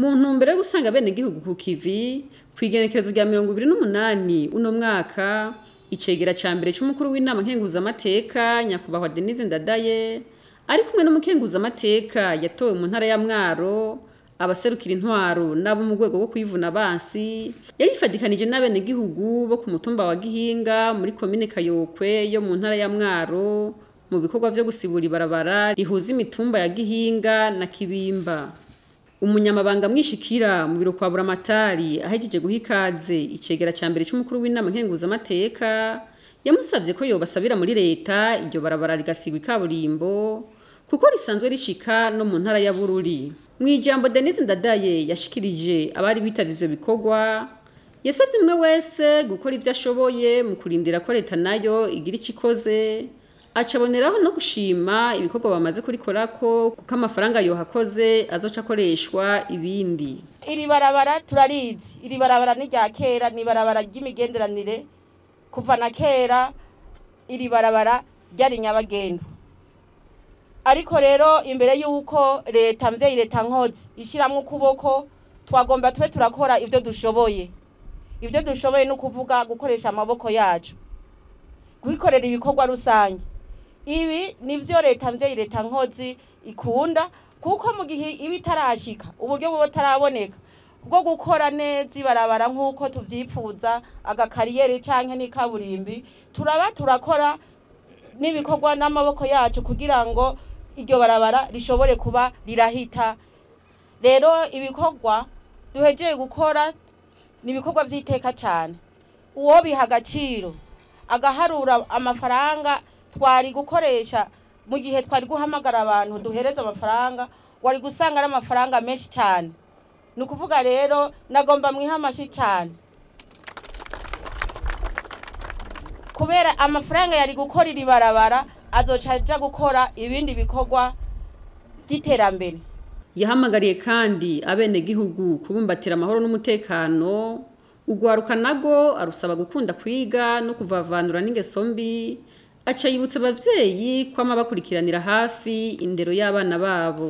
Mu ntumbero yo gusanga abenegihugu ku kivi, kw'igenekerezo rya 28 uno mwaka, icegera ca mbere c'umukuru w'inama nkenguzamateka Nyakubahwa Denise Ndadaye ari kumwe n'umukenguzamateka yatowe mu ntara ya Mwaro, abaserukira intwaro n'abo mu rwego rwo kwivuna abansi, yarifadikanije n'abenegihugu bo ku mutumba wa Gihinga muri komine Kayokwe yo mu ntara ya Mwaro mu bikorwa vyo gusibura ibarabara rihuza imitumba ya Gihinga na Kibimba. Umunyamabanga mwishikira mu biro kwa Buramatari ahejeje guha ikaze icegera ca mbere c'umukuru w'inama nkenguzamateka, yamusavye ko yobasabira muri leta iryo barabara rigasigwa ikaburimbo kuko risanzwe rishika no mu ntara ya Bururi. Mw'ijambo Denise Ndadaye yashikirije abari bitavye ivyo bikorwa, yasavye umwe wese gukora ivyo ashoboye mu kurindira ko leta nayo igira ico ikoze, acaboneraho no gushima ibikorwa bamaze kurikorako kuko amafaranga yohakoze azoca akoreshwa ibindi. Iri barabara turarizi, iri barabara ni rya kera, ni barabara ry'imigenderanire kuva na kera, iri barabara ryari nyabagendwa. Ariko rero imbere yuko leta mvyeyi leta nkozi ishiramwo ukuboko, twagomba tube turakora ivyo dushoboye. Ivyo dushoboye ni ukuvuga gukoresha amaboko yacu, kwikorera ibikorwa rusange. Ibi nivyo leta mvyeyi leta nkozi ikunda, kuko mu gihe iba itarashika uburyo buba butaraboneka bwo gukora neza ibarabara nk'uko tuvyipfuza, agakariyeri canke n'ikaburimbi, turaba turakora n'ibikorwa n'amaboko yacu kugira ngo iryo barabara rishobore kuba rirahita. Rero ibikorwa duhejeye gukora ni ibikorwa vy'iteka cane. Uwo biha agaciro agaharura amafaranga twari gukoresha mu gihe twari guhamagara abantu duhereza amafaranga, wari gusanga ari amafaranga menshi cane. Ni ukuvuga rero nagomba mwiha amashi cane, kubera amafaranga yari gukora iri barabara azoca aja gukora ibindi bikorwa vy'iterambere. Yahamagariye kandi abenegihugu kubumbatira amahoro n'umutekano, ugwaruka nago arusaba gukunda kwiga no kuvavanura n'ingeso mbi, aca yibutsa abavyeyi kwama bakurikiranira hafi indero y'abana babo.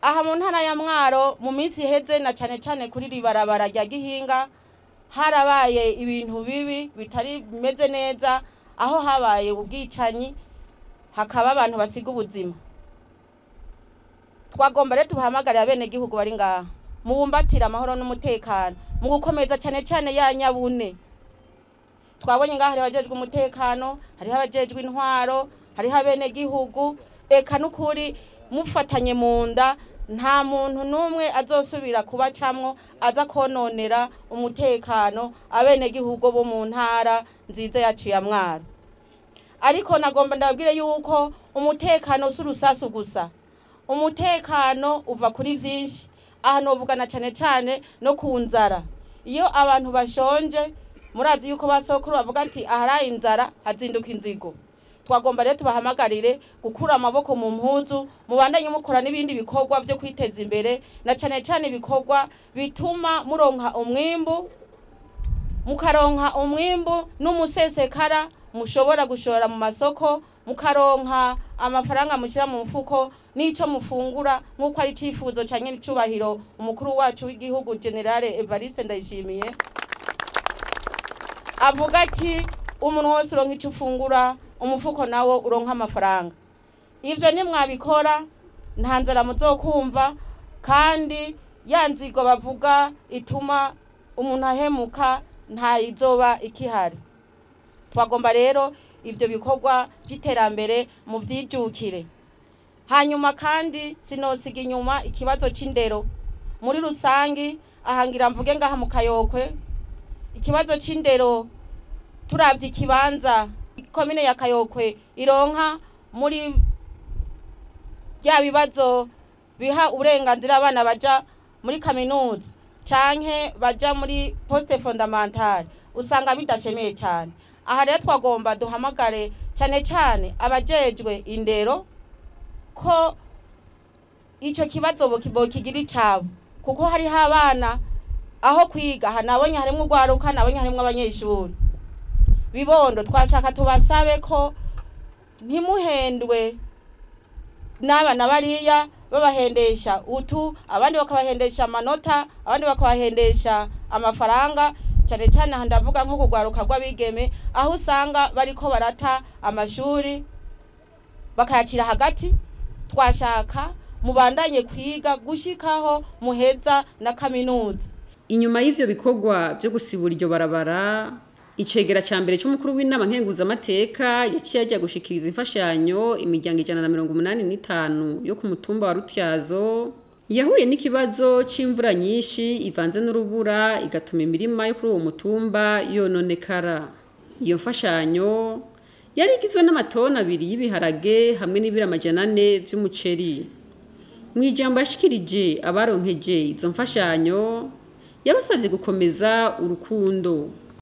Aha mu ntara ya Mwaro mu minsi iheze na cane cane kuri iri barabara rya Gihinga harabaye ibintu bibi bitari bimeze neza, aho habaye ubwicanyi hakaba abantu basiga ubuzima. Twagomba rero tubahamagarire abenegihugu bari ngaha mubumbatire amahoro n'umutekano, mu gukomeza cane cane ya nyabune. Twabonye ngaha hariho abajejwe umutekano, hariho abajejwe intwaro, hariho abenegihugu, eka n'ukuri mufatanye mu nda, nta muntu n'umwe azosubira kubacamwo aza kononera umutekano abenegihugu bo mu ntara nziza yacu ya Mwaro. Ariko nagomba ndababwire yuko umutekano si urusasu gusa, umutekano uva kuri vyinshi. Aha novugana cane cane no ku nzara. Iyo abantu bashonje murazi yuko basokuru bavuga ati aharaye inzara hazinduka inzigo. Twagomba rero tubahamagarire gukura amaboko mu mpuzu, mubandanye mukora n'ibindi bikorwa byo kwiteza imbere, na cane cane ibikorwa bituma muronka umwimbu, mukaronka umwimbu n'umusesekara mushobora gushora mu masoko, mukaronka amafaranga mushira mu mfuko n'ico mufungura, nk'uko ari icifuzo ca nyenicubahiro umukuru wacu w'igihugu General Evariste Ndayishimiye avuga ati umuntu wese uronka ico ufungura, umufuko nawo uronka amafaranga. Ivyo nimwabikora nta nzara muzokumva, kandi ya nzigo bavuga ituma umuntu ahemuka ntayizoba ikihari. Twagomba rero ivyo bikorwa vy'iterambere muvyijukire. Hanyuma kandi sinosiga inyuma ikibazo c'indero muri rusangi. Ahangira mvuge ngaha mu Kayokwe, ikibazo c'indero turavye ikibanza komine ya Kayokwe ironka muri bya bibazo biha uburenganzira abana baja muri kaminuza canke baja muri poste fondamentale, usanga bidashemeye cane. Aha rero twagomba duhamagare cane cane abajejwe indero ko ico kibazo bokigira icabo, kuko hariho abana aho kwiga nabonye harimwo urwaruka, nabonye harimwo abanyeshuri bibondo. Twashaka tubasabe ko ntimuhendwe n'abana bariya Babahendesha utu, abandi bakabahendesha amanota, abandi bakabahendesha amafaranga. Cyane cyane aha ndavuga nko kugwaruka rw'abigeme, aho usanga bariko barata amashuri bakayacira hagati. Twashaka mubandanye kwiga gushikaho muheza na kaminuza. Inyuma y'ivyo bikorwa vyo gusibura iryo barabara, icegera ca mbere c'umukuru w'inama nkenguzamateka yaciye ajya gushikiriza imfashanyo imiryango 185 yo ku mutumba wa Rutyazo yahuye n'ikibazo c'imvura nyinshi ivanze n'urubura, igatuma imirima yo kuri uwo mutumba yononekara. Iyo mfashanyo yari igizwe n'amatoni 2 y'ibiharage hamwe n'ibiro 400 vy'umuceri. Mu ijambo yashikirije abaronkeje izo mfashanyo, yabasavye gukomeza urukundo.